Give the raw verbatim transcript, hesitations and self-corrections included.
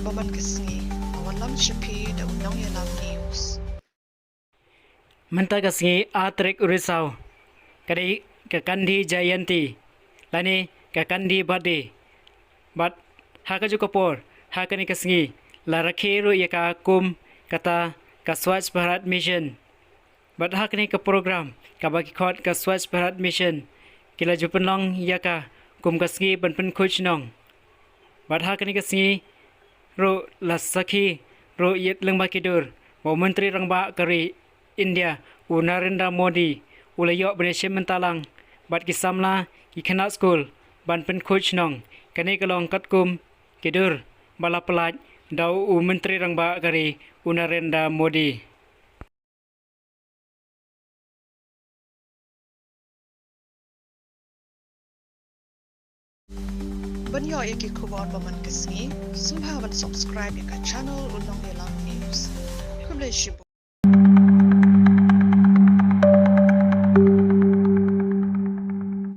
Ba man ka sngi, a wanlam sha phi da u Nongïalam News. Mynta ka sngi, ar tarik u Risaw, ka dei ka Gandhi Jayanti, lane ka Gandhi Birthday. Bad ha kajuh ka por, ha kane ka sngi, la rakhe ruh ïa ka kum kata ka Swachh Bharat Mission. Bad ha kane ka program, kaba ki khot ka Swachh Bharat Mission, ki la ju pynlong ïa ka kum ka sngi ban pynkhuid shnong. Bad ha kane ka sngi ruh la sakhi ruh ïa lyngba ki dur ba u Myntri Rangbah ka ri India, u Narendra Modi, u la ïoh ban ïashim bynta lang bad ki samla, ki khynnah skul ban pynkhuid shnong. Kane ka long katkum ki dur ba la pyllait da u Myntri Rangbah ka ri, u Narendra Modi. Ban ïoh ïa ki khubor ba man ka sngi, sngewbha ban subscribe ïa ka channel U Nongïalam News. Khublei shibun.